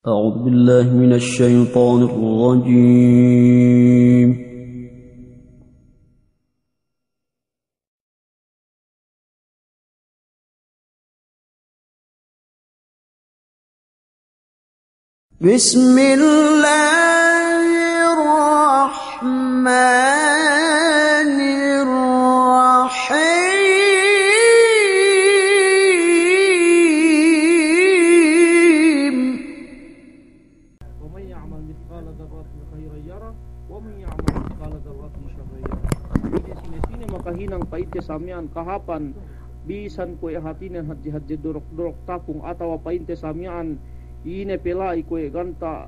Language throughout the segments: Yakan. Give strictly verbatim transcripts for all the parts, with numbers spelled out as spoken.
أعوذ بالله من الشيطان الرجيم. بسم الله الرحمن الرحيم. ومن يعمل مثقال ذرة خيرا يره، ومن يعمل مثقال ذرة شرا يره. Sine-sine makahinang pa'inte sa miya'an kahāpan, bisan kuwe' hātinen hadje-hadje dorok-dorok tapung atawa pa'inte sa miya'an, ine pe la'i kuwe' ganta'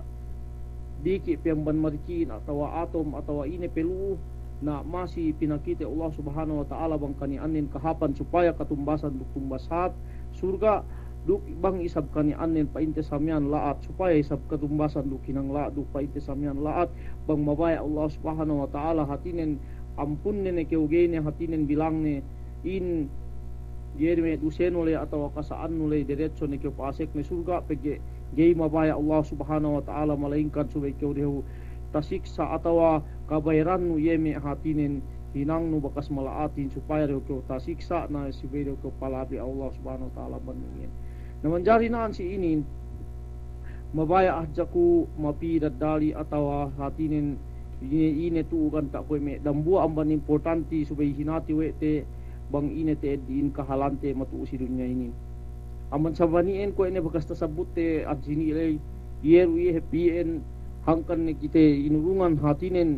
diki' pe amban madiki'in atawa atom atawa ine pe lu'u, na masi pinakite Allah Subhanahu wa Ta'ala bang kaniya'annen kahāpan supaya katumbasan duk tumbas hāp surga', duk bang isab kaniya'annen pa'inte sa miya'an la'at, supaya isab katumbasan duk hinang la'at, duk pa'inte sa miya'an la'at, bang mabaya' Allah Subhanahu wa Ta'ala hātinen ampunne ne kew, ga'i ne hātinen bilangne in ga'i ne me' dusenu ley atawa kasa'annu ley, deretso ne kew pa'asek ne surga', pegge' ga'i mabaya' Allah Subhanahu wa Ta'ala, malayingkan subey kew dehu tasiksa' atawa kabayarannu iye me' hātinen hinangnu bakas mala'atin, supaya dehu kew tasiksa', na subey dehu kew palabi Allah Subhanahu wa Ta'ala amban me' iyan. Na manjari na'an si inin, mabaya' hadja ku mapi daddali atawa hātinen ine, ine tu'u ganta' kuwe' me' dambuwa' amban importanti subey hinati we' te bang ine te'ed in kahalante matu'u si dunya inin. Amban sabab iyan kuwe' ne bakas tasabutte hadja inin ley, iye du iye hep iyan, hangkan ne kite inurungan hātinen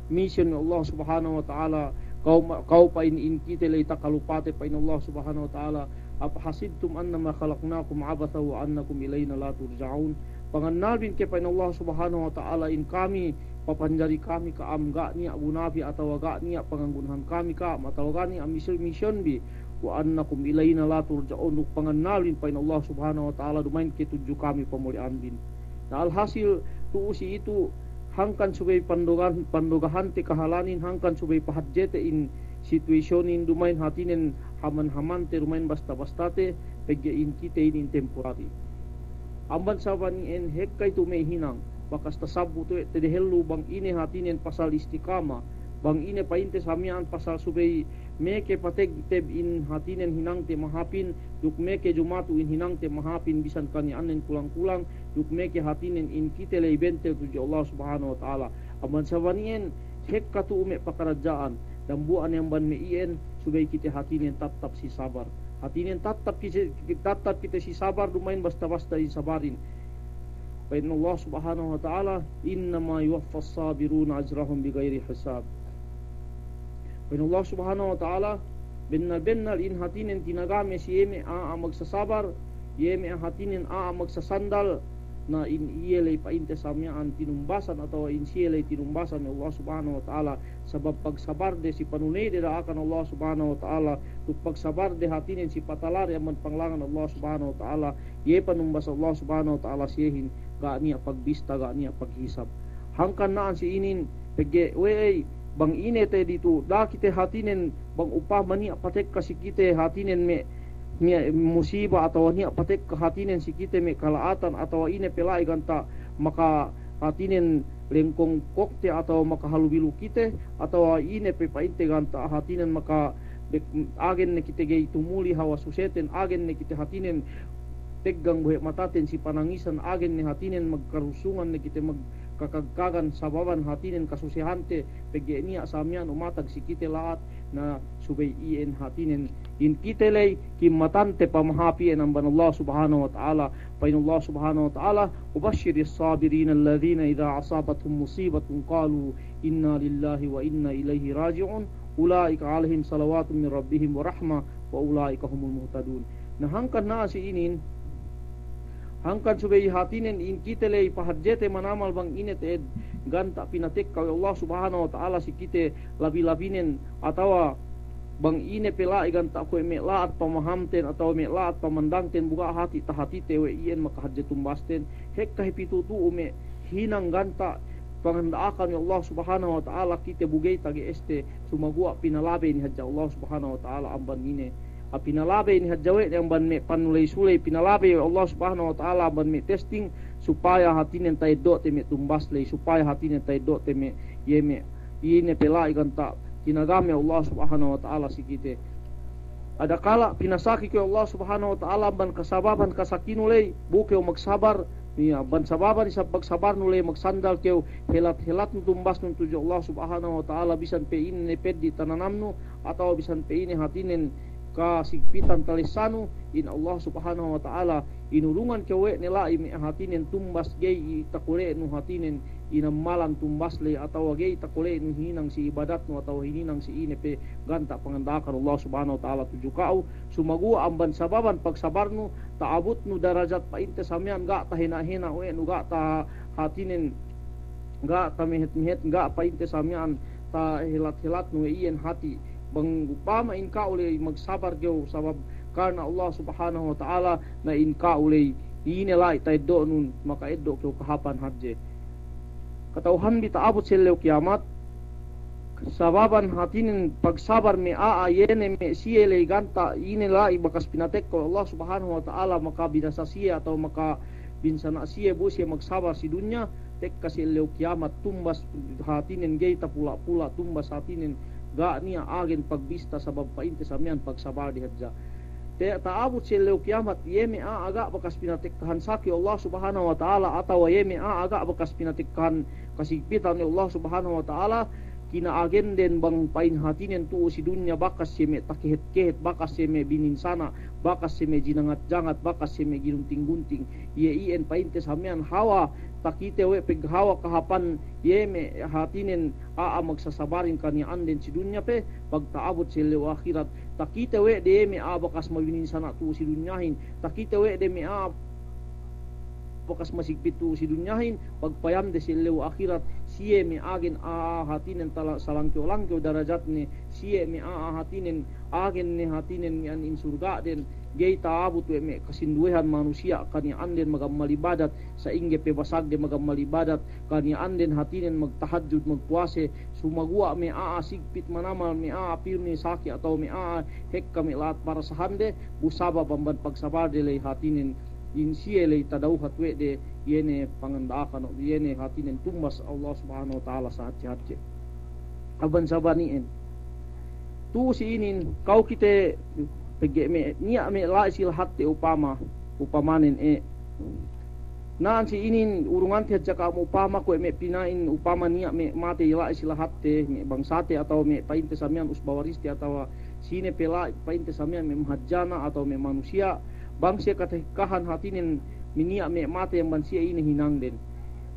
mission Allah Subhanahu wa Ta'ala, kaw ma-, kaw pa'in in kite ley takalupate, pa'in Allah Subhanahu wa Ta'ala, أفحسبتم أنما خلقناكم عبثا وأنكم إلينا لا ترجعون. Pangannalbin ke, pa'in Allah Subhanahu wa Ta'ala, in kami, papanjari kami ka'am ga' niya' gunabi atawa ga' niya' panganggunahan kami ka'am atawa ga' niya' mis-, missionbi, وأنكم إلينا لا ترجعون, duk pangannalbin, pa'in Allah Subhanahu wa Ta'ala, duma'in ke tudju kami pamuli'anbin. Na alhasil, tu'u si itu, hangkan subey pandogahan-, pandogahante kahalanin, hangkan subey pahadjete in situationin, duma'in hātinen haman-hamante, duma'in basta-bastate, pegge' in kite inin temporary. Amban sabab iyan hekka itu me' hinang, bakas tasabut we' te dehellu bang ine hātinen pasal istiqama, bang ine pa'inte sa miya'an pasal subey meke pateg-, teb in hātinen hinangte mahāpin, duk meke jumatu in hinangte mahāpin bisan kaniya'annen kulang-kulang, duk meke hātinen in kite ley bentel tudju Allah Subhanahu wa Ta'ala. Amban sabab iyan hekka tu'u me' pakaradja'an, dambuwa' ne amban me' iyan, subey kite hātinen tattap si sabar. Hātinen tattap kite, tattap kite si sabar, duma'in basta-basta in sabarin. Pa'in Allah Subhanahu wa Ta'ala, إنما يوفى الصابرون أجرهم بغير حساب. Pa'in Allah Subhanahu wa Ta'ala, bennal-bennal in hātinen tinagame si iye me' a'a magsasabar, iye me' hātinen a'a magsasandal, na in iye ley pa'inte sa miya'an tinumbasan atawa in siye ley tinumbasan we' Allah Subhanahu wa Ta'ala, sabab pagsabarde si panuneyde da'akan Allah Subhanahu wa Ta'ala, duk pagsabarde hātinen si patalade amban panglangan Allah Subhanahu wa Ta'ala, iye panumbas Allah Subhanahu wa Ta'ala siyehin, ga' niya' pagbista, ga' niya' paghisab. Hangkan na'an si inin, pegge' we'ey, bang ine te ditu, da'a kite hātinen, bang upama niya' patekka si kite hātinen me', me' musiba atawa niya' patekka hātinen si kite me' kala'atan atawa ine pe la'i ganta' maka hātinen lengkong kokte atawa makahalubilu kite, atawa ine pe pa'inte ganta' hātinen maka dek-, agen ne kite ga'i tumuli hawal suseten, agen ne kite hātinen teggang bohe' mataten si panangisan, agen ne hātinen magkarusungan ne kite magkakagkagan sababan hātinen kasusehante, pegge' niya' sa miya'an umatag si kite la'at, na subey iyan hātinen in kite ley kimmatante pamahāp iyan amban Allah Subhanahu wa Ta'ala. Pa'in Allah Subhanahu wa Ta'ala, وبشر الصابرين الذين إذا أصابتهم مصيبة قالوا إنا لله وإنا إليه راجعون أولئك عليهم صلوات من ربهم ورحمة وأولئك هم المهتدون. Na hangkan na'an si inin, hangkan subey hātinen in kite ley pahadjete manamal bang ine te'ed ganta' pinatekka we' Allah Subhanahu wa Ta'ala si kite labi-labinen, atawa bang ine pe la'i ganta' kuwe' me' la'at pamahamten atawa me' la'at pamandangten bu ga' hati' tahatite we' iyan makahadje tumbasten, hekka hep itu tu'u me' hinang ganta' panganda'akan we' Allah Subhanahu wa Ta'ala kite bu ga'i tage'este, sumaguwa' pinalabey ne hadja Allah Subhanahu wa Ta'ala amban ine, pinalabey ne hadja we' ne amban me' panuley-suley, pinalabey we' Allah Subhanahu wa Ta'ala amban me' testing, supaya hātinen ta'eddo'te me' tumbas ley, supaya hātinen ta'eddo'te me' iye me' ine pe la'i ganta' tinagame Allah Subhanahu wa Ta'ala si kite. Adakala' pinasaki kew Allah Subhanahu wa Ta'ala amban kasababan kasakinu ley, bu kew magsabar, iye, amban sababan isab magsabarnu ley, magsandal kew, helat-helatnu tumbasnun tudju Allah Subhanahu wa Ta'ala, bisan pe ine peddi' tananamnu, atawa bisan pe ine hātinen kasigpitan talessanu, in Allah Subhanahu wa Ta'ala inurungan kew we' ne la'i me' hātinen tumbas ga'i takole'nu hātinen inammalan tumbas ley atawa ga'i takole'nu hininang si ibadatnu atawa hininang si ine pe ganta' panganda'akan Allah Subhanahu wa Ta'ala tudju ka'u, sumaguwa' amban sababan pagsabarnu, ta'abutnu darajat pa'inte sa miya'an ga' tahena'-hena' we' nu, ga' ta hātinen, ga' tamehet-mehet, ga' pa'inte sa miya'an tahelat-helatnu we' iyan hāti. Bang upama in ka'u ley magsabar kew sabab karna Allah Subhanahu wa Ta'ala, na in ka'u ley ine la'i ta'eddo'nun, maka'eddo' kew kahāpan hadje. Kata'uhanbi ta'abut si ellew kiyamat, sababan hātinen pagsabar me' a'a iye ne me' siye ley ganta' ine la'i bakas pinatekka we' Allah Subhanahu wa Ta'ala, makabinasa siye atawa makabinsana' siye bu siye magsabar si dunya, tekka si ellew kiyamat tumbas hātinen ga'i tapula'-pula', tumbas hātinen ga' niya' agen pagbista sabab pa'inte sa miya'an pagsabarde hadja. Te ta'abut si ellew kiyamat, iye me' a'a ga' bakas pinatekkahan saki Allah Subhanahu wa Ta'ala, atawa iye me' a'a ga' bakas pinatekkahan kasigpitan Allah Subhanahu wa Ta'ala, kina'agenden bang pa'in hātinen tu'u si dunya bakas siye me' takehet-kehet, bakas siye me' bininsana', bakas siye me' jinangat-jangat, bakas siye me' ginunting-gunting. Iye iyan pa'inte sa miya'an hawa takite we' peghawa kahāpan iye me' hātinen a'a magsasabarin kaniya'anden si dunya pe, pagta'abut si ellew ahirat, takite we' de iye me' a'a bakas mabininsana' tu'u si dunyahin, takite we' de me' a'a bakas masigpit tu'u si dunyahin, pagpayamde si ellew ahirat, siye me' agen a'a hātinen tala-, salangkew-langkew darajatne, siye me' a'a hātinen agen ne hātinen miya'an in surga'den, ga'i ta'abut we' me' kasinduwehan manusiya' kaniya'anden magammal ibadat, sa'ingge pe basagde magammal ibadat, kaniya'anden hātinen magtahajjud, magpuwase, sumaguwa' me' a'a sigpit manamal, me' a'a pirmi saki atawa me' a'a hekka me' la'at parasahande, bu sabab amban pagsabarde ley hātinen in siye ley tadawhat we' de, iye ne panganda'akan, iye ne hātinen tumbas Allah Subhanahu wa Ta'ala sahadje-hadje. Amban sabab iyan. Tu'u si inin, ka'u kite pegge' me', niya' me' la'i si lahatte upama, upamanen e. Na'an si inin urungante hadja ka'am upama kuwe' me' pina'in upama niya' me' matey la'i si lahatte, me' bangsate atawa me' pa'inte sa miya'an usba-wariste atawa sine pe la'i pa'inte sa miya'an me' mahadjana' atawa me' manusiya', bang siye katahekkahan hātinen me' niya' me' matey amban siye ine hinangden.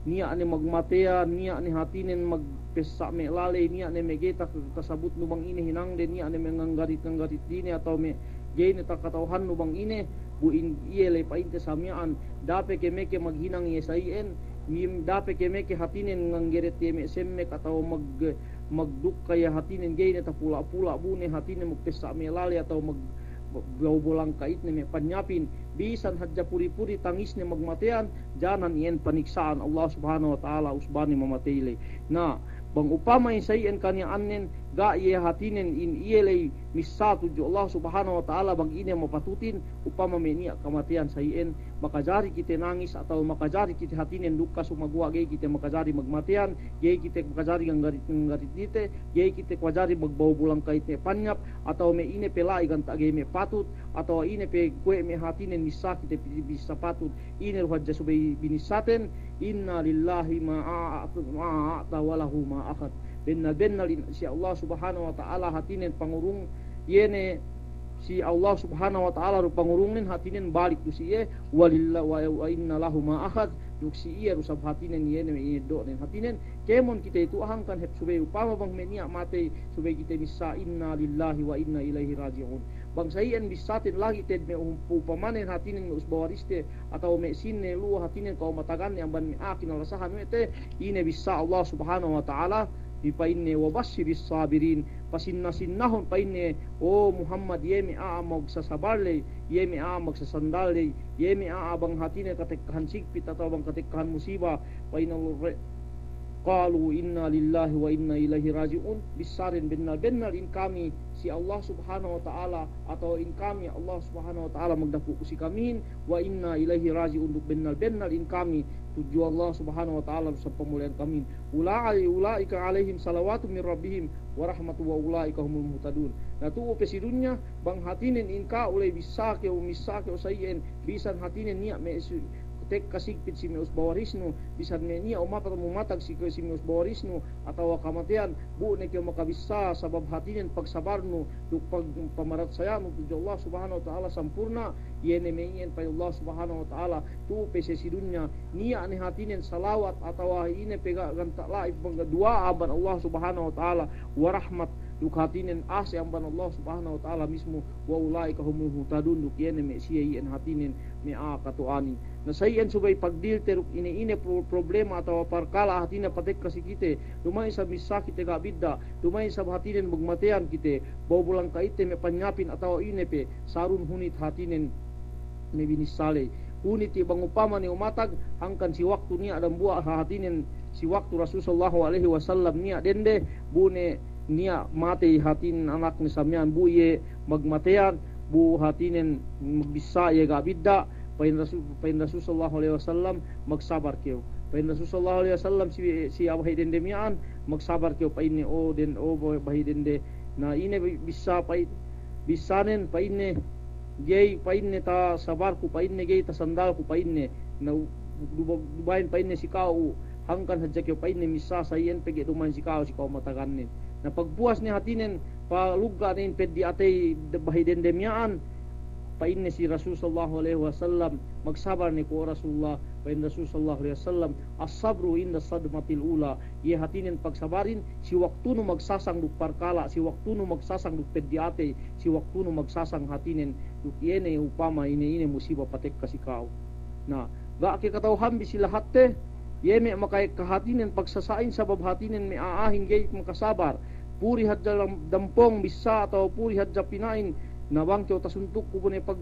Niya' ne magmateyan, niya' ne hātinen magpessa' me' laley, niya' ne me' ga'i ta-, tasabutnu bang ine hinangde, niya' ne me' nganggarit-nganggarit dine atawa me' ga'i ne takata'uhannu bang ine, bu in iye ley pa'inte sa miya'an, da'a pe ke meke maghinang iye sa iyan, mim-, da'a pe ke meke hātinen nganggeret iye me' semmek atawa mag-, magdukka iye hātinen ga'i ne tapula'-pula' bu ne hātinen magpessa' me' laley atawa mag-, baw-, bawlangka'itne me' panyapin, bisan hadja puri-puri tangisne magmateyan, janan iyan paniksa'an Allah Subhanahu wa Ta'ala usbane mamatey ley. Na, bang upama in sa iyan kaniya'annen, ga' iye hātinen in iye ley missā tudju Allah Subhanahu wa Ta'ala bang ine mapatutin, upama me' niya' kamateyan sa iyan, makajari kite nangis atawa makajari kite hātinen dukka sumaguwa' ga'i kite makajari magmateyan, ga'i kite makajari nganggarit-nganggarit dite, ga'i kite makajari magbaw-bawlangka'it me' panyap, atawa me' ine pe la'i ganta' ga'i me' patut, atawa ine pe kuwe' me' hātinen missā kite pi-, missā patut, ine du hadja subey binissaten, inna lillahi ma a'a-, ma a'ta wa lahu ma akhad. Bennal-bennal in-, si Allah Subhanahu wa Ta'ala hātinen pangurung, iye ne si Allah Subhanahu wa Ta'ala du pangurungnen hātinen balik du si iye, wa lilla-, wa, wa inna lahu ma akhad, duk si iye du sab hātinen iye ne me' ineddo'nen hātinen, kēmon kite itu hangkan hep subey upama bang me' niya' matey, subey kite missā inna lillahi wa inna ilaihi raji'un. Bang sa iyan bissaten lagi' te'ed me' um-, upamanen hātinen me' usba-wariste, atawa me' sine lu'u hātinen ka'u mataganne amban me' a'a kinalasahan we' te, ine bissā Allah Subhanahu wa Ta'ala, bi pa'inne, wa bashiris sabirin, pasinna-sinnahun pa'inne, o Muhammad, iye me' a'a magsasabar ley, iye me' a'a magsasandal ley, iye me' a'a bang hātinen katekkahan sigpit atawa bang katekkahan musiba, pa'inne Allah re-, Qalu inna lillahi wa inna ilaihi raji'un. Bissāden bennal-bennal in kami si Allah Subhanahu wa Ta'ala, atawa in kami Allah Subhanahu wa Ta'ala magdapu' si kamihin, wa inna ilaihi raji'un, duk bennal-bennal in kami tudju Allah Subhanahu wa Ta'ala duk sampamula'an kamihin. Ula'i-, ula'ika alaihim salawatun min rabbihim wa rahmatun wa ula'ika humul muhtadun. Na tu'u pe si dunya, bang hātinen in ka'u ley bissā kew, missā kew sa iyan, bisan hātinen niya' me' su-, tekka sigpit si me' usba-warisnu, bisan me' niya' umapat mumatag si ke-, si me' usba-warisnu, atawa kamateyan, bu ne kew makabissā sabab hātinen pagsabarnu, duk pag-, pamaratsayanu tudju Allah Subhanahu wa Ta'ala sampurna', iye ne me' iyan pa'in Allah Subhanahu wa Ta'ala, tu'u pe siye si dunya, niya' ne hātinen salawat atawa ine pe ga-, ganta' la'i pagduwa'a amban Allah Subhanahu wa Ta'ala, wa rahmat, duk hātinen ase amban Allah Subhanahu wa Ta'ala mismu, wa ula'ika humul muhtadun, duk iye ne me' siye iyan hātinen me' a'a katu'anin. Na sa iyan subey pagdilte duk ine-ine pro-, problema atawa parkala' hātinen patekka si kite, duma'in sa missā kite ga' bidda', duma'in sa hātinen magmateyan kite, ba'u bulan ka'ite me' panyapin atawa ine pe, sarun hunit hātinen me' binissā ley. Hunit i bang upama ne umatag, hangkan si waktu niya' dambuwa' hātinen, si waktu Rasul sallallahu alaihi wasallam niya' dende, bu ne niya' matey hātinen anakne sa miya'an, bu iye magmateyan, bu hātinen magbissā iye ga' bidda', pa'in Rasul, pa'in Rasul sallallahu alaihi wasallam, magsabar kew. Pa'in Rasul sallallahu alaihi wasallam si, si a'a bahi' dende miya'an, magsabar kew pa'inne, o den-, o bahi' dende. Na ine bi-, bissā pa'in, bissānen pa'inne, ga'i pa'inne tasabarku, pa'inne ga'i tasandalku, pa'inne. Na u-, du-, duma'in pa'inne si ka'u, hangkan hadja kew pa'inne missā sa iyan pegge' duma'in si ka'u, si ka'u matagannen. Na pagpuwas ne hātinen, palugga' ne in peddi' atey de-, bahi' dende miya'an, pa'inne si Rasul sallallahu alaihi wasallam, magsabar ne ku, o Rasulullah, pa'in Rasul sallallahu alaihi wasallam, as-sabru inda sadmatil ula, iye hātinen pagsabarin, si waktunu magsasang duk parkala', si waktunu magsasang duk peddi' atey, si waktunu magsasang hātinen duk iye ne upama ine-ine musiba patekka si ka'u. Na, ga' ke kata'uhanbi si lahatte, iye me' maka'ekka hātinen pagsasa'in sabab hātinen me' a'ahin ga'i makasabar. Puri hadja dam-, dampong bissā atawa puri hadja pina'in, na bang kew tasuntukku bu ne pag-,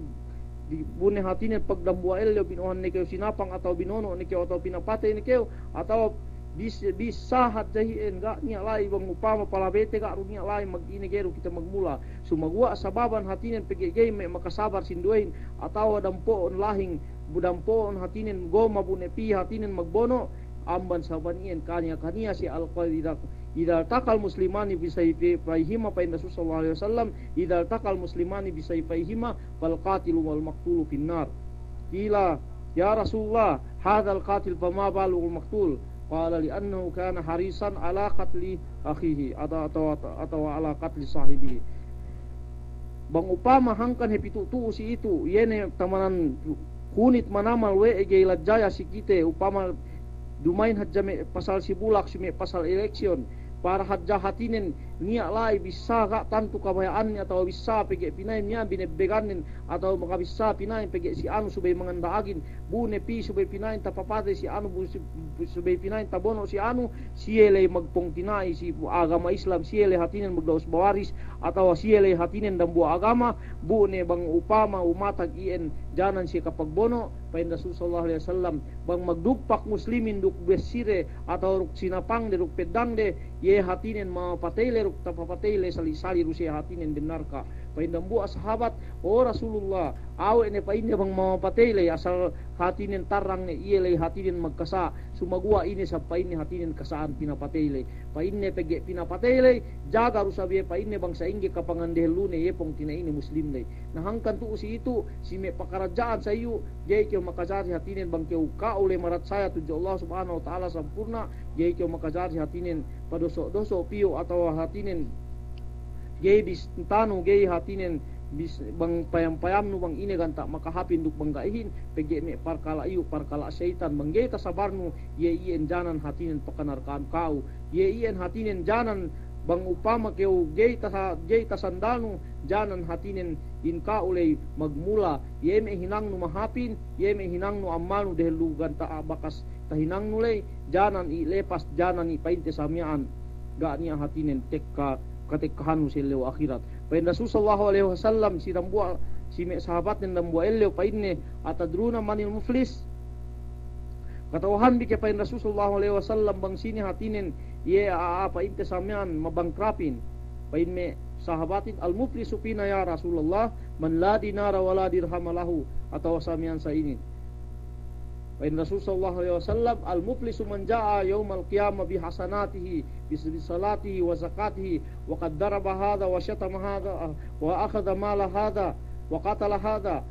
di-, bu ne hātinen pagdambuwa' ellew bino'ohan ne kew sinapang atawa binono' ne kew atawa pinapatey ne kew, atawa bis-, bissā hadja iyan, ga' niya' la'i bang upama palabete ga' du niya' la'i mag-ine ga'i du kite magmula. Sumaguwa' sababan hātinen pegge' ga'i me' makasabar sinduwehin, atawa dampo'on lahing, bu dampo'on hātinen goma bu ne pī hātinen magbono', amban sababan iyan kaniya-kaniya si al-qaida. Idza iltaqal muslimani bisayfayhima, pa'in Rasul sallallahu alaihi wasallam, idza iltaqal muslimani bisayfayhima, fal qatilu wal maqtulu fin nar. Qila, ya Rasulullah, hadzal qatil fama balul maqtul? Qala, li'annahu kana harisan ala qatli akhihi, atawa, atawa, atawa ala qatli sahibihi. Bang upama hangkan hep itu tu'u si itu, iye ne tamanan hunit manamal we'ey ga'i lajaya si kite, upama duma'in hadja me' pasal si bulak, si me' pasal eleksiyon, para hadja hātinen niya' la'i bissā ga' tantu kabaya'anne atawa bissā pegge' pina'in miya'an binebbegannen, atawa makabissā pina'in pegge' si anu subey manganda'agin, bu ne pī subey pina'in tapapatey si anu, bu si-, bu subey pina'in tabono' si anu, siye ley magpungtina'i si agama Islam, siye ley hātinen magda'us bawaris, atawa siye ley hātinen dambuwa' agama, bu ne bang upama umatag iyan janan siye kapagbono', pa'in Rasul sallallahu alaihi wasallam, bang magdugpak muslimin duk besside, atawa duk sinapangde, duk peddangde, iye hātinen mapatey ley duk tapapatey ley sali'-sali' du siye hātinen dennarka'. Pa'in dambuwa' sahabat, o Rasulullah, awe' ne pa'inne bang mamapatey ley, asal hātinen tarrang ne iye ley hātinen magkasa', sumaguwa' ine sab pa'inne hātinen kasa'an pinapatey ley. Pa'inne pegge' pinapatey ley, jaga du sab iye pa'inne bang sa'ingge kapangan dehellune iye pungtina'ine muslim ley. Na hangkan tu'u si itu, si me' pakaradja'an sa iyu', ga'i kew makajari hātinen bang kew ka'u ley maratsaya tudju Allah Subhanahu wa Ta'ala sampurna', ga'i kew makajari hātinen padoso'-doso' piyu' atawa hātinen ga'i bistanu, ga'i hātinen bis-, bang payam-payamnu bang ine ganta' makahāpin duk bang ga'ihin, pegge' me' parkala' iyu', parkala' seyitan, bang ga'i tasabarnu, iye iyan janan hātinen pakanarka'an ka'u, iye iyan hātinen janan bang upama kew ga'i tasa-, ga'i tasandalnu, janan hātinen in ka'u ley magmula, iye me' hinangnu mahāpin, iye me' hinangnu ammalnu dehellu ganta' bakas tahinangnu ley, janan i' lepas, janan i' pa'inte sa miya'an, ga' niya' hātinen tekka, katekkahannu si ellew ahirat. Pa'in Rasul sallallahu alaihi wasallam si dambuwa', si me' sahabatnen dambuwa' ellew pa'inne, atadruna manil muflis? Kata'uhanbi ke pa'in Rasul sallallahu alaihi wasallam bang sine hātinen iye a'a pa'inte sa miya'an mabangkrapin. Pa'in me' sahabatin, "Al-muflisu fina ya Rasulallah, man la dinara wa la dirhama lahu," atawa sa miya'an sa inin. Pa'in Rasul sallallahu alaihi wasallam, "Al-muflisu man ja'a yawmal qiyamah bihasanatihi, bis-, bisalatihi wa zakatihi, wa qad daraba hadha wa shatama hadha, wa akhadha mala hadha, wa qatala hadha,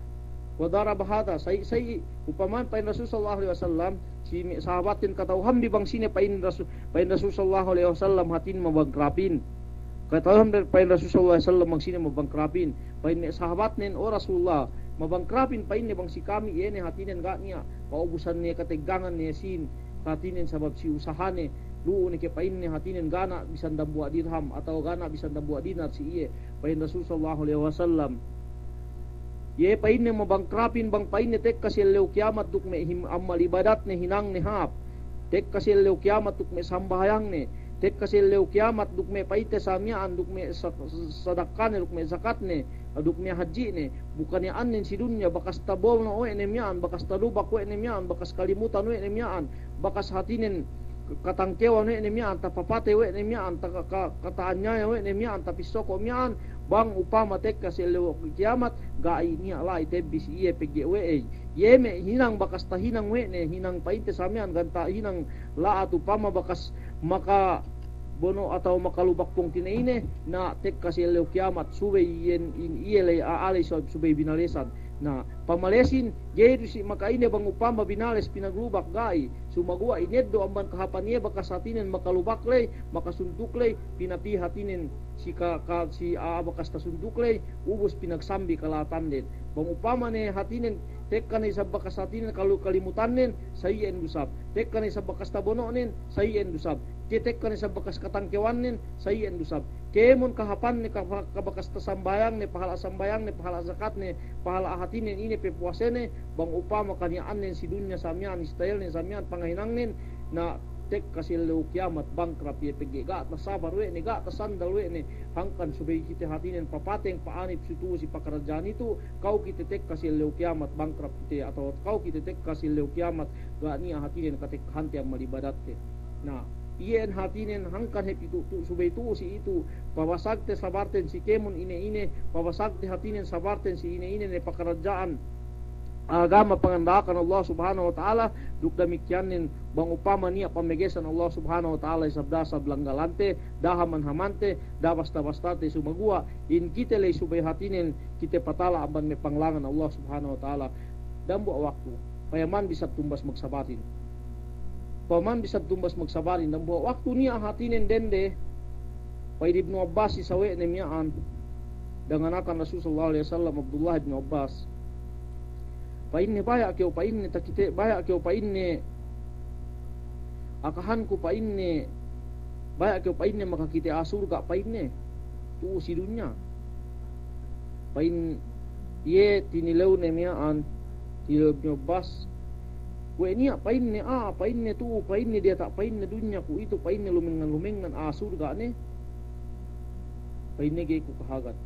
wa daraba hadha." Sa'i, sa'i, upamanen pa'in Rasul sallallahu alaihi wasallam, si me' sahabatin kata'uhanbi bang sine pa'in Rasul, pa'in Rasul sallallahu alaihi wasallam hātin mabangkrapin. Kata'uhanbi pa'in Rasul sallallahu alaihi wasallam bang sine mabangkrapin. Pa'in me' sahabatnen, "O Rasulullah, mabangkrapin," pa'inne, "bang si kami, iye ne hātinen ga' niya' ka'ubusan ne, kateggangan ne sīn hātinen sabab si usahane, lu'u ne ke," pa'inne, "hātinen ga' niya' bisan dambuwa' dirham, atawa ga' niya' bisan dambuwa' dinar si iye." Pa'in Rasul sallallahu alaihi wasallam, "Iye," pa'inne, "mabangkrapin bang," pa'inne, "tekka si ellew kiyamat duk me' him-, amal ibadatne hinangne hāp. Tekka si ellew kiyamat duk me' sambahayangne. Tekka si ellew kiyamat duk me' pa'inte sa miya'an, duk me' sa-, sadakkane, duk me' zakatne, duk me' hadji'ne. Bu kaniya'annen si dunya, bakas tabono' we' ne miya'an, bakas talubak we' ne miya'an, bakas kalimutan we' ne miya'an, bakas hātinen katangkewan we' ne miya'an, tapapatey we' ne miya'an, ta-, ka-, ka-, kata'anyaya we' ne miya'an, tapissoko' miya'an, bang upama tekka si ellew kiyamat, ga'i niya' la'i tebbi si iye pegge' we'ey. Iye me' hinang bakas tahinang we' ne, hinang pa'inte sa miya'an, ganta' hinang la'at upama bakas makabono' atawa makalubak pungtina'ine, na tekka si ellew kiyamat, subey iyen, in iye ley a'a ley su-, subey binalesan. Na, pamalesin, ga'i du si maka'ine bang upama binales pinaglubak, ga'i. Sumaguwa' ineddo' amban kahāpan iye bakas hātinen makalubak ley, makasuntuk ley, pinapī hātinen si ka-, ka-, si a'a bakas tasuntuk ley, ubus pinagsambi kala'atanden. Bang upama ne hātinen tekka ne isab bakas hātinen kalu-, kalimutannen, sa iyan du isab. Tekka ne isab bakas tabono'nen, sa iyan du isab. Ke tekka ne isab bakas katangkewannen, sa iyan du isab. Kēmon kahāpanne, ka-, kabakas tasambayangne, pahala' sambayangne, pahala' zakatne, pahala' hātinen ine pe puwasene, bang upama kaniya'annen si dunya sa miya'an, istayelnen sa miya'an, pangahinangnen, na tekka si ellew kiyamat bangkrap iye pegge' ga' tasabar we' ne, ga' tasandal we' ne, hangkan subey kite hātinen papateng, pa'anip si tu'u si pakaradja'an itu, ka'u kite tekka si ellew kiyamat bangkrap kite, atawa ka'u kite tekka si ellew kiyamat ga' niya' hātinen katekkahante amal ibadatte. Na, iyan hātinen hangkan hep itu, tu-, subey tu'u si itu, pabasagte sabarten si kēmon ine-ine, pabasagte hātinen sabarten si ine-ine ne pakaradja'an agama panganda'akan Allah Subhanahu wa Ta'ala, duk damikiyannen bang upama niya' pamegesan Allah Subhanahu wa Ta'ala isab dasab langgalante, dahaman-hamante, dabasta-bastate, sumaguwa' in kite ley subey hātinen kite patala' amban me' panglangan Allah Subhanahu wa Ta'ala. Dambuwa' waktu, payaman bisan tumbas magsabarin. Paman bisan tumbas magsabarin, dambuwa' waktu niya' hātinen dende, pa'in Ibnu Abbas si sawe'ne miya'an, danganakan Rasul sallallahu alaihi wasallam, Abdullah ibnu Abbas. Pa'inne, "Baya' kew," pa'inne, "takite, baya' kew," pa'inne, "akahanku," pa'inne, "baya' kew," pa'inne, "makakite a'a surga'," pa'inne, "tu'u si dunya." Pa'in iye tinilewne miya'an, tinilew Ibnu Abbas. "We' niya'," pa'inne, "a'a," pa'inne, "tu'u," pa'inne, "diyata'," pa'inne, "dunya kuwe'itu," pa'inne, "lumengngan-lumengngan a'a surga'ne." Pa'inne, "Ga'i ku kahagad."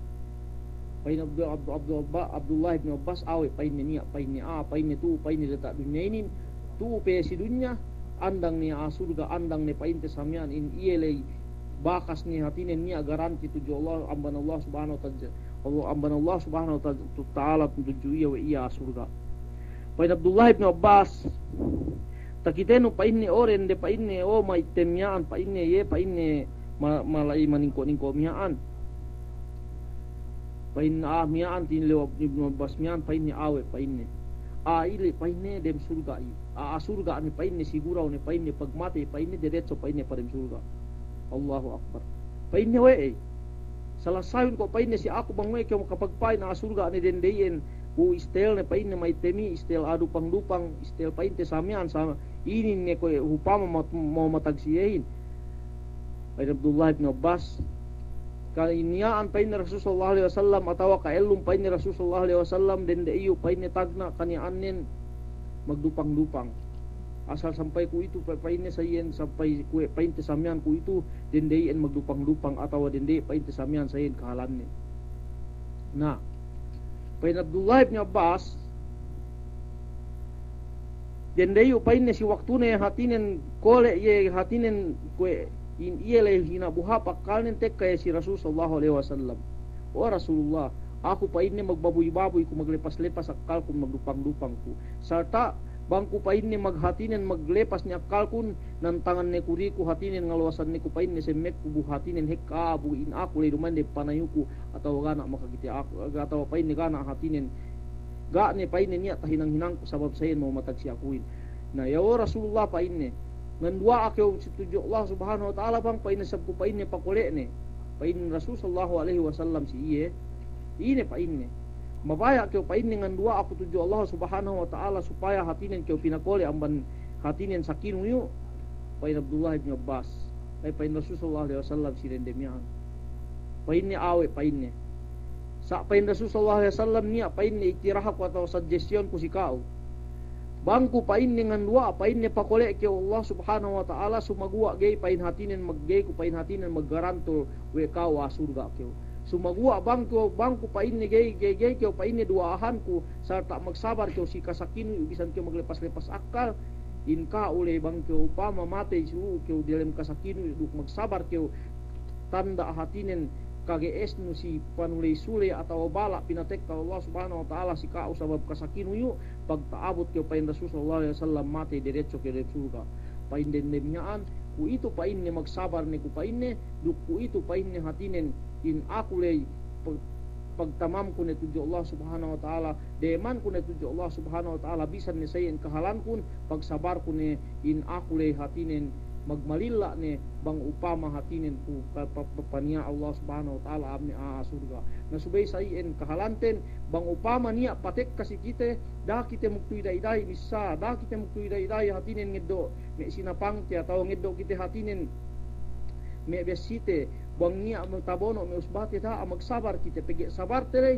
Pa'in Abdu-, Abdu-, Abdu-, Abba-, Abdullah ibnu Abbas, "Awe'," pa'inne, "niya'," pa'inne, "a'a," pa'inne, "tu'u," pa'inne, "diyata' dunya inin, tu'u pe si dunya, andang ne a'a surga', andang ne," pa'inte, "sa miya'an in iye ley bakas ne hātinen niya' garanti tudju Allah, amban Allah Subhanahu wa Ta'ala, Allah, amban Allah Subhanahu wa Ta'ala tudju iye we' iye a'a surga'." Pa'in Abdullah ibnu Abbas, "Takitenu," pa'inne, "o dende," pa'inne, "o ma'ite miya'an," pa'inne, "iye," pa'inne, "ma-, mala'i maningko'-ningko' miya'an." Pa'in a'a miya'an, tinilew Ibnu Abbas miya'an, pa'inne, "Awe'," pa'inne. "A'a ili'," pa'inne, "dem surga' i. A'a surga' ne," pa'inne, "siguraw ne," pa'inne, "pagmatey," pa'inne, "deretso," pa'inne, "padem surga'." Allahu Akbar. Pa'inne, "We'ey, salasayun ko'," pa'inne, "si aku bang we' kew makapagpa'in a'a surga' ne dende iyan, bu istel ne," pa'inne, "ma'ite mi, istel a'a dupang-dupang, istel," pa'inte, "sa miya'an, sa inin ne kuwe' upama ma-, ma-, matag si iyehin." Pa'in Abdullah ibnu Abbas, "Kaniya'an," pa'inne, "Rasul sallallahu alaihi wasallam, atawa ka'ellum," pa'inne, "Rasul sallallahu alaihi wasallam, dende iyu'," pa'inne, "tagna' kaniya'annen magdupang-dupang. Asal sampay kuwe'itu," pa-, pa'inne, "sa iyan sampay kuwe'," pa'inte, "sa miya'an kuwe'itu, dende iyan magdupang-dupang, atawa dende," pa'inte, "sa miya'an sa iyan kahalannen." Na, pa'in Abdullah ibnu Abbas, Dendeyu pa'inne si waktune hatinen kole' iye hatinen kuwe' in iye le hinabuha' pakkalnen tekka iye si Rasul sallallahu alaihi wasallam. O Rasulullah, aku pa'inne magbabuy-babuy ku, maglepas-lepas akkalkun, magdupang-dupang ku. Sarta' bang ku pa'inne maghatinen maglepas ne akkalkun, nantangan ne ku diku hatinen ngaluwasan ne ku pa'inne semmekku bu hatinen hekka a'a bu in aku le duma'in de panayuku atawa ga' ne makakite aku, atawa pa'inne ga' ne hatinen, ga' ne pa'inne niya' tahinang-hinangku sabab sa iyan mamatag si akuhin. Na, ya o Rasulullah pa'inne, nganduwa'a kew si tudju Allah Subhanahu wa Ta'ala bang pa'inne sabab ku pa'inne pakole'ne. Pa'in Rasul sallallahu alaihi wasallam si iye, ine pa'inne. Mabaya' kew pa'inne nganduwa'a ku tudju Allah Subhanahu wa Ta'ala supaya hatinen kew pinakole' amban hatinen sakinu iyu'. Pa'in Abdullah ibn Abbas. Ay pa'in Rasul sallallahu alaihi wasallam si dende miya'an. Pa'inne awe' pa'inne. Sa' pa'in Rasul sallallahu alaihi wasallam niya' pa'inne iktirahaku atawa suggestionku si ka'u. Bang ku pa'inne nganduwa'a pa'inne pakole' kew Allah Subhanahu wa Ta'ala, sumaguwa' ga'i pa'in hatinen mag-, ga'i ku pa'in hatinen maggarantul we' ka'u a'a surga' kew. Sumaguwa' bang ku, bang ku pa'inne ga'i, ga'i, ga'i kew pa'inne duwa'ahanku, sarta' magsabar kew si kasakinu iyu' bisan kew maglepas-lepas akkal, in ka'u le bang kew upama matey si lu'u kew diyalem kasakinu iyu' duk magsabar kew, tanda' hatinen kage'esnu si panuley-suley atawa bala' pinatekka Allah Subhanahu wa Ta'ala si ka'u sabab kasakinu iyu', pagta'abut kew pa'in Rasul sallallahu alaihi wasallam matey deretso kew dem surga'. Pa'in dende miya'an, kuwe'itu pa'inne magsabar ne ku pa'inne, duk kuwe'itu pa'inne hatinen in aku ley pag-, pagtamamku ne tudju Allah Subhanahu wa Ta'ala, demanku ne tudju Allah Subhanahu wa Ta'ala, bisan ne sa iyan kahalankun, pagsabarku ne in aku ley hatinen magmalilla' ne bang upama hatinen ku pa-, pa-, pa-, paniya' Allah Subhanahu wa Ta'ala a'a me' a'a surga'. Na subey sa iyan kahalanten, bang upama niya' patekka si kite, da'a kite magtuy da'i-da'i missā, da'a kite magtuy da'i-da'i hatinen ngeddo' me' sinapangte atawa ngeddo' kite hatinen me' bessite, bang niya' me' tabono' me' usbate, da'a, magsabar kite, pegge' sabarte ley,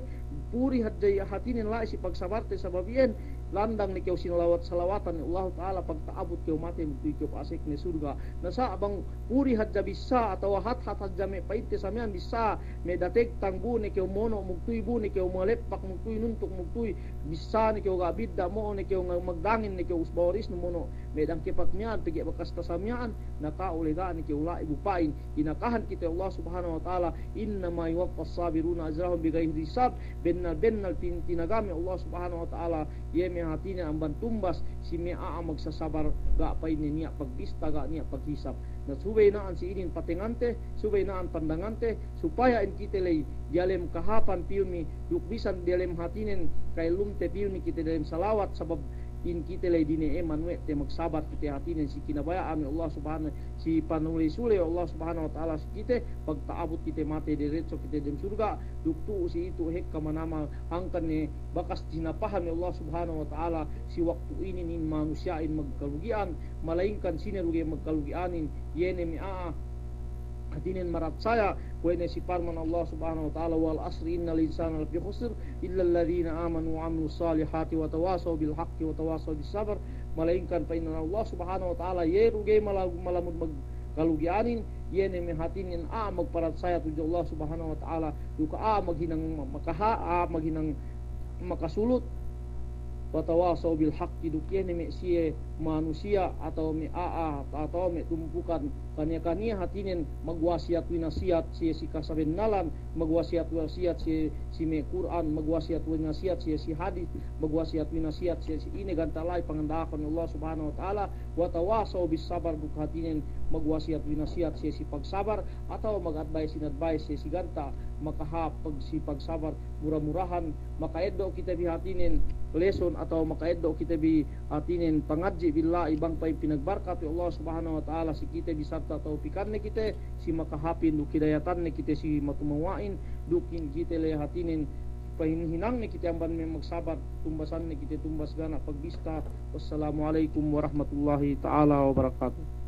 puri hadja iye hatinen la'i si pagsabarte sabab iyan, landang ne kew sinalawat-salawatan we' Allahu Ta'ala, pagta'abut kew matey magtuy kew pa'asek ne surga'. Na sa' bang puri hadja bissā atawa hat-hat hadja me' pa'inte sa miya'an bissā, me' dategtang bu ne kew mono' magtuy, bu ne kew maleppak magtuy, nuntuk magtuy, bissā ne kew ga' bidda', mo'o ne kew nga-, magdangin ne kew usba warisnu mono' me' dangkepak miya'an, pegge' bakas tasa miya'an, na ka'u le ga' ne kew la'i bu pa'in, inakahan kite Allah Subhanahu wa Ta'ala, "Innama yuwaffas sabiruna ajrahum bighairi hisab." Bennal-bennal tin-, tinagame Allah Subhanahu wa Ta'ala iye me' hatinen amban tumbas si me' a'a magsasabar, ga' pa'inne niya' pagbista, ga' niya' paghisab. Na subey na'an si inin patengante, subey na'an pandangante, supaya in kite ley diyalem kahāpan pilmi, duk bisan diyalem hatinen kaellumte pilmi kite diyalem salawat, sabab in kite ley dine'eman we' te magsabar kite hatinen si kinabaya'an we' Allah Subhanahu, si panuley-suley we' Allah Subhanahu wa Ta'ala si kite, pagta'abut kite matey deretso kite dem surga', duk tu'u si itu hekka manamal hangkan ne bakas tinapahan we' Allah Subhanahu wa Ta'ala si waktu inin in manusiya'in magkalugi'an, malayingkan sine du ga'i magkalugi'anin, iye ne me' a'a hatinen maratsaya, kuwe' ne si parman Allah Subhanahu wa Ta'ala, "Wal asri innal insana lafi khusr, illa alladhina amanu wa amilus salihati wa tawasaw bil haqqi wa tawasaw bis sabr." Malayingkan pa'in Allah Subhanahu wa Ta'ala, iye du ga'i mala-, malamud magkalugi'anin, iye ne me' hatinen a'a magparatsaya tudju Allah Subhanahu wa Ta'ala, duk a'a maghinang ma-, makaha-, a'a maghinang makasulut, wa tawasaw bil haqqi, duk iye ne me' siye manusiya' atawa me' a'a, atawa me' tumpukan, kaniya-kaniya hatinen magwasiyat winasiyat siye si kasabennalan, magwasiyat winasiyat siye si me' Kur'an, magwasiyat winasiyat siye si hadis, magwasiyat winasiyat siye si ine ganta' la'i panganda'akan Allah Subhanahu wa Ta'ala, wa tawasaw bis sabr, duk hatinen magwasiyat winasiyat siye si pagsabar, atawa mag-advice in advice siye si ganta' makahāp pag-, si pagsabar, mura-murahan, maka'eddo' kite bi hatinen lesson atawa maka'eddo' kite bi hatinen pangadji' billahi bang pa'in pinagbarkat we' Allah Subhanahu wa Ta'ala si kite bi sarta' tawpikan ne kite si makahāpin duk hidayatan ne kite si matumawa'in, duk in kite le hatinen pahinang ne kite amban me' magsabar, tumbasan ne kite tumbas ga' ne pagbista. Wassalamu alaikum warahmatullahi ta'ala wabarakatuh.